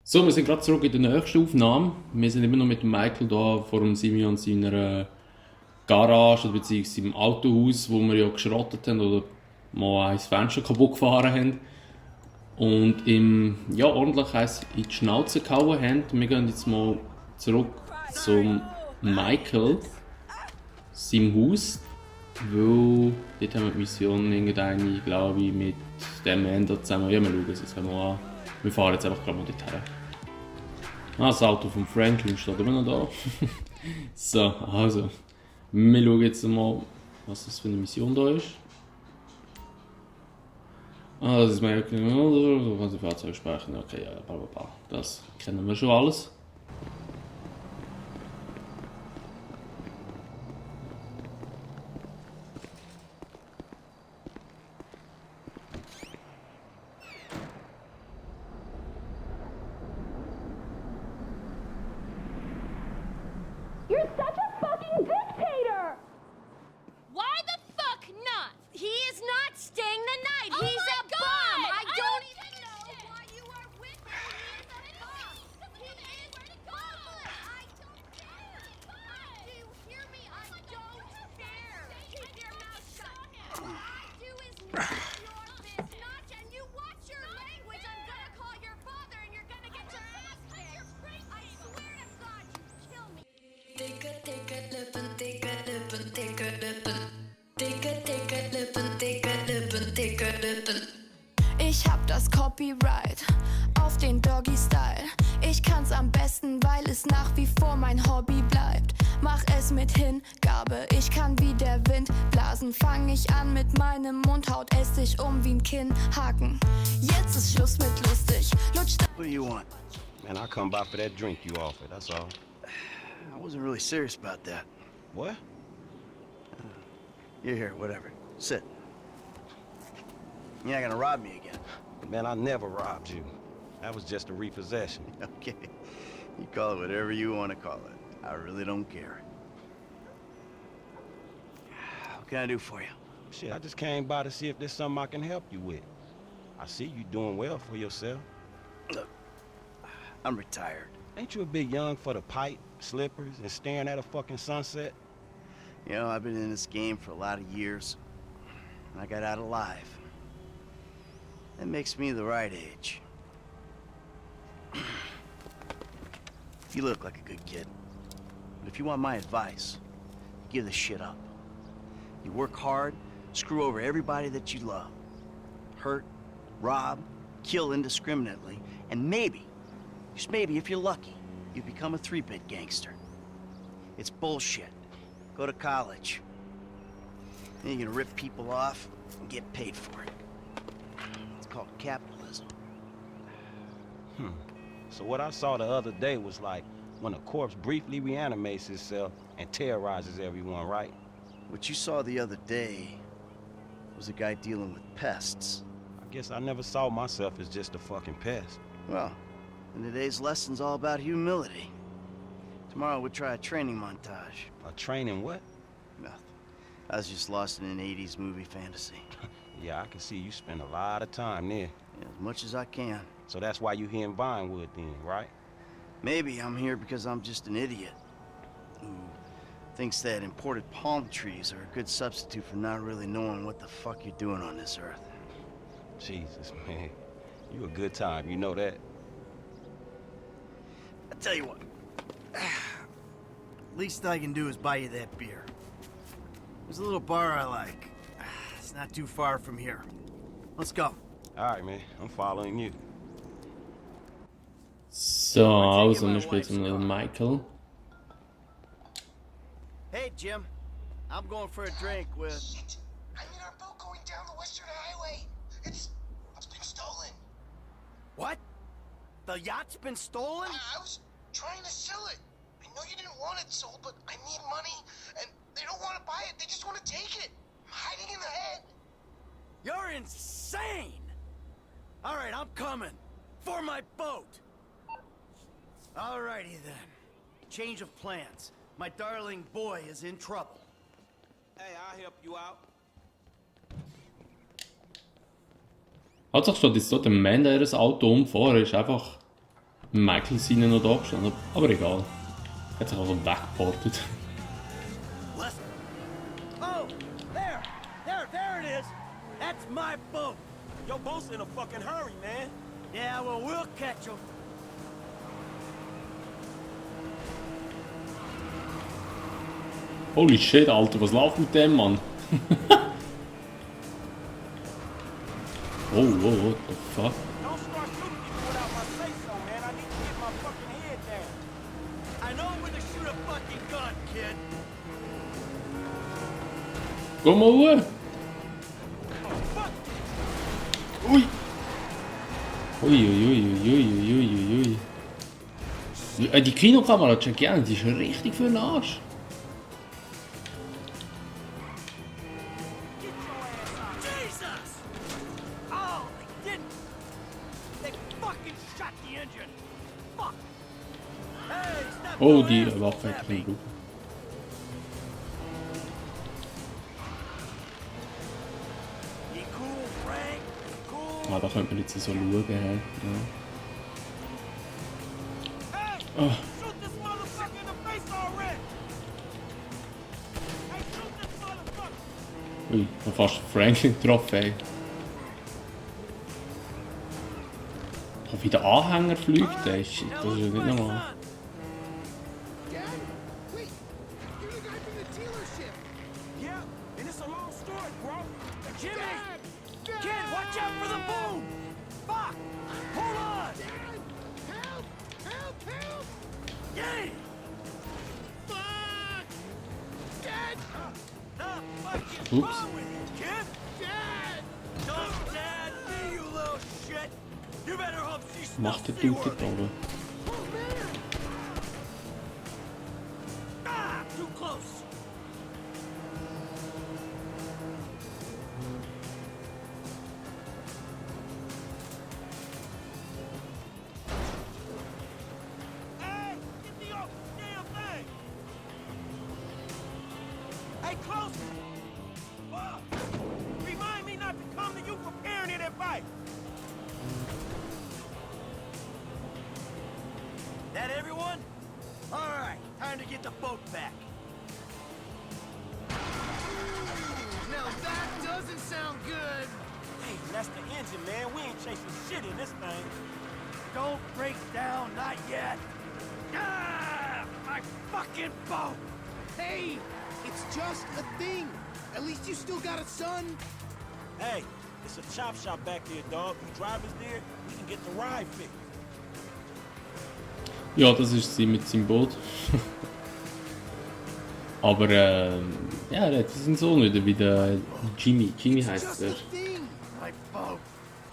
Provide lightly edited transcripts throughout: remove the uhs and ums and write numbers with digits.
So, wir sind gerade zurück in der nächsten Aufnahme. Wir sind immer noch mit dem Michael da vor dem Simeon seiner Garage oder beziehungsweise im Autohaus, wo wir ja geschrottet haben oder mal ein Fenster kaputt gefahren haben. Und ihm ja, ordentlich eins in die Schnauze gehauen haben. Wir gehen jetzt mal zurück zum Michael, seinem Haus, weil dort haben wir die Mission irgendeine, glaube ich, mit dem Ende zusammen. Ja, wir schauen es jetzt mal an. Wir fahren jetzt einfach gerade mal dorthin. Das Auto vom Franklin steht immer noch da. So, also. Wir schauen jetzt mal, was das für eine Mission da ist. Das ist mein du kannst die Fahrzeuge speichern. Okay, ja, bla bla bla. Das kennen wir schon alles. You're such a fucking dictator! Why the fuck not? He is not staying the night. Oh He's my a God! bomb. I I don't don't even know why you are with him. He is a bomb. He is a bomb. I don't care. Do you hear me? I don't care. Keep your mouth shut. I do is not your business. And you watch your language. I'm gonna call your father and you're gonna get your ass kicked. I swear to God, you kill me. Dicke, dicke Lippen, dicke Lippen, dicke Lippen. Dicke, dicke Lippen, dicke Lippen, dicke Lippen. Ich hab das Copyright auf den Doggy-Style. Ich kann's am besten, weil es nach wie vor mein Hobby bleibt. Mach es mit Hingabe, ich kann wie der Wind blasen. Fang ich an mit meinem Mund, haut es sich wie ein Kinnhaken. Jetzt ist Schluss mit lustig. Lutsch What do you want? Man, I come by for that drink you offered, that's all. I wasn't really serious about that. What? You're here, whatever. Sit. You're not gonna rob me again. Man, I never robbed you. That was just a repossession. Okay. You call it whatever you want to call it. I really don't care. What can I do for you? Shit, I just came by to see if there's something I can help you with. I see you doing well for yourself. Look, I'm retired. Ain't you a bit young for the pipe, slippers, and staring at a fucking sunset? You know, I've been in this game for a lot of years, and I got out alive. That makes me the right age. You look like a good kid. But if you want my advice, give this shit up. You work hard, screw over everybody that you love. Hurt, rob, kill indiscriminately, and maybe, just maybe if you're lucky, you become a three-bit gangster. It's bullshit. Go to college. Then you're gonna rip people off and get paid for it. It's called capitalism. So what I saw the other day was like when a corpse briefly reanimates itself and terrorizes everyone, right? What you saw the other day was a guy dealing with pests. I guess I never saw myself as just a fucking pest. Well, and today's lesson's all about humility. Tomorrow we'll try a training montage. A training what? Nothing. I was just lost in an 80s movie fantasy. Yeah, I can see you spend a lot of time there. Yeah, as much as I can. So that's why you here in Vinewood then, right? Maybe I'm here because I'm just an idiot who thinks that imported palm trees are a good substitute for not really knowing what the fuck you're doing on this earth. Jesus, man. You a good time, you know that? I tell you what. Least I can do is buy you that beer. There's a little bar I like. It's not too far from here. Let's go. All right, man. I'm following you. So, also wir spielen zum Little Michael. Hey, Jim. I'm going for a drink with... Shit. I'm in our boat going down the western highway. It's been stolen. What? The yacht's been stolen? I was trying to sell it. I know you didn't want it sold, but I need money, and they don't want to buy it. They just want to take it. I'm hiding in the head. You're insane! All right, I'm coming. For my boat. Alrighty then. Change of plans. My darling boy is in trouble. Hey, I'll help you out. Hauptsache steht jetzt so der Mann, der das Auto umfahren, ist einfach Michael seine noch da gestanden. Aber egal. Hat sich also weggeportet. Oh, there it is. That's my boat. Your boat's in a fucking hurry, man. Yeah, well, we'll catch them. Holy shit, Alter, was läuft mit dem, Mann? Oh, what the fuck? Don't start shooting people without my say-so, man. I need to get my fucking head down. I know when to shoot a fucking gun, kid. Komm mal hoch! Ui! Ui. Die Kinokamera, check ja, die ist richtig für den Arsch. Get your ass out. Jesus! Oh, they didn't. They fucking shot the engine. Fuck. Hey, stop Oh, your die ass Waffe at hat me. keinen Blut. You cool, Frank? Cool? Ah, da könnte man jetzt so schauen. Ja. Hey, Oh. shoot this motherfucker in the face already. Hey, shoot this motherfucker. Ui, noch fast Franklin getroffen, ey. Oh, wie der Anhänger fliegt, ey. Shit, das ist ja nicht normal. Dad? Wait, you're the guy from the dealership. Yeah, and it's a long story, bro. Jimmy! Dad! Kid, watch out for the boom! Fuck! Hold on! Dad! Help! Help! Help! Yay! Fuck! Dad! The fuck is Oops. wrong with you, kid? Dad! Don't dad me, you little shit! You better hope she smells Macht der Dude seaworthy. dort oben. Oh, man! Ah, too close! Hey, get the off damn thing. Hey, close. Fuck. Remind me not to come to you for parenting advice. That everyone? Alright, time to get the boat back. Now that doesn't sound good! Hey, that's the engine, man. We ain't chasing shit in this thing. Don't break down, not yet. Ah, my fucking boat! Hey! It's just a thing! At least you still got a son! Hey, it's a chop shop back here, dog. You drivers there, we can get the ride fixed. Ja, das ist sie mit seinem Boot. Aber ja, er hat seinen Sohn wieder, wie der Jimmy. Jimmy It's heisst just er. a thing! My boat.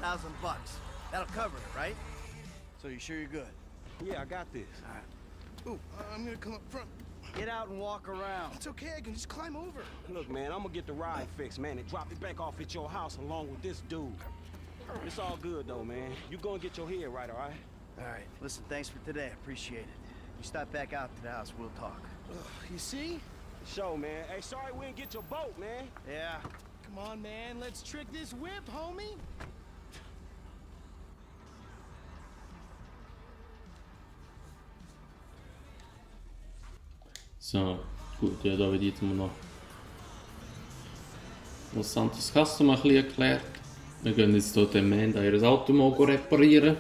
$1,000. That'll cover it, right? So you sure you're good? Yeah, I got this. Ooh, I'm gonna come up front. Get out and walk around. It's okay, I can just climb over. Look, man, I'm gonna get the ride fixed, man, and drop it back off at your house along with this dude. It's all good, though, man. You go and get your head right, all right? Alright, listen, thanks for today. Appreciate it. You stop back out to the house, we'll talk. You see? Show, man. Hey, sorry we didn't get your boat, man. Yeah. Come on, man, let's trick this whip, homie! So, gut, ja, da wird jetzt mal noch Los Santos Customer ein bisschen erklärt. Wir gehen jetzt hier dem Mann ihr Auto mal reparieren.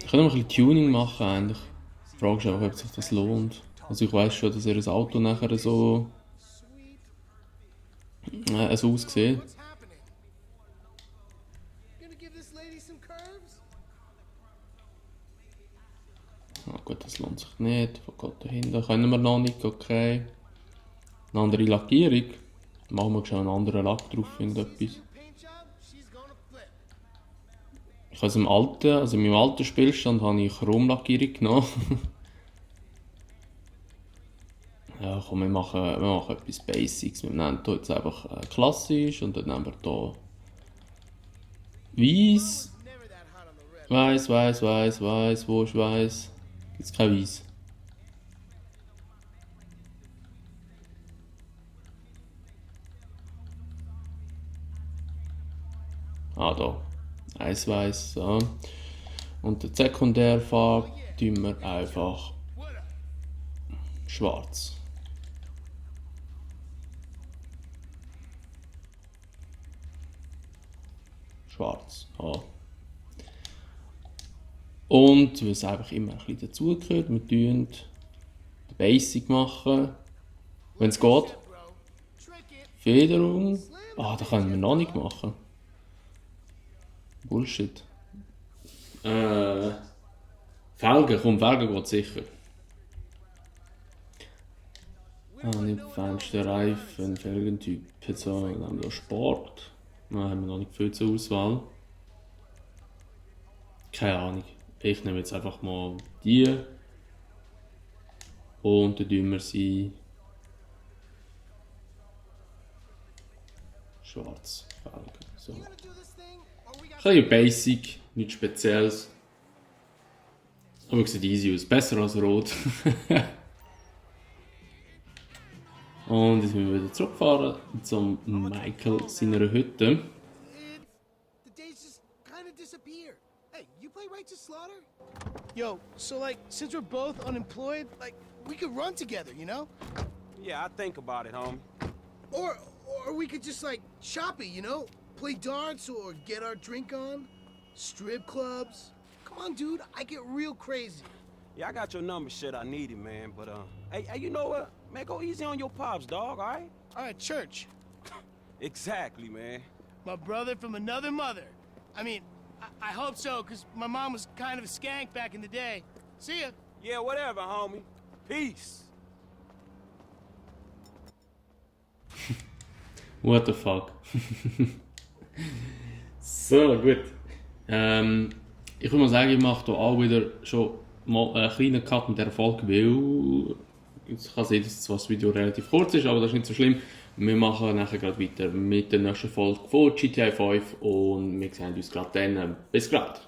Können wir ein bisschen Tuning machen eigentlich. Die Frage ist einfach, ob sich das lohnt. Also ich weiss schon, dass ihr Auto nachher so so aussieht. What's happening? Gonna give this lady some curves? Ah gut, das lohnt sich nicht. Was geht dahinter? Können wir noch nicht, okay. Eine andere Lackierung. Machen wir schon einen anderen Lack drauf, irgendetwas. Paint job, she's gonna flip. Ich habe im alten, also in meinem alten Spielstand habe ich Chromlackierung genommen. Ja komm, wir machen etwas Basics. Wir nehmen hier jetzt einfach klassisch und dann nehmen wir hier Weiss. Never that hot on the red. Weiss, wo ist Weiss? Gibt's kein Weiss. Ah, da. Weiss, so. Und die Sekundärfarbe tun wir einfach schwarz. Schwarz. Ja. Und weil es einfach immer ein bisschen dazugehört, wir tun den Basic machen, wenn es geht. Federung. Ah, da können wir noch nicht machen. Bullshit. Felgen, komm, Felgen geht sicher. Nicht feinste Reifen, Felgentyp. Jetzt haben wir Sport. Nein, haben wir noch nicht viel zur Auswahl. Keine Ahnung. Ich nehme jetzt einfach mal die. Und dann tun wir sie schwarz Felgen. So. Ein bisschen basic, nichts Spezielles. Aber es sieht easy aus. Besser als rot. Und jetzt müssen wir wieder zurückfahren zum Michael seiner Hütte. The days just kind of disappear. Hey, you play right to slaughter? Yo, so like, since we're both unemployed, like, we could run together, you know? Yeah, I think about it, homie. Or we could just like shop it, you know? Play darts or get our drink on. Strip clubs. Come on, dude, I get real crazy. Yeah, I got your number, shit. I need it, man. But hey, you know what? Man, go easy on your pops, dog. All right? All right, church. Exactly, man. My brother from another mother. I mean, I hope so, because my mom was kind of a skank back in the day. See ya. Yeah, whatever, homie. Peace. What the fuck? So, gut. Ich würde mal sagen, ich mache hier auch wieder schon mal einen kleinen Cut mit dieser Folge, weil ich kann sehen, dass das Video relativ kurz ist, aber das ist nicht so schlimm. Wir machen nachher gerade weiter mit der nächsten Folge von GTA 5 und wir sehen uns gerade dann. Bis gleich.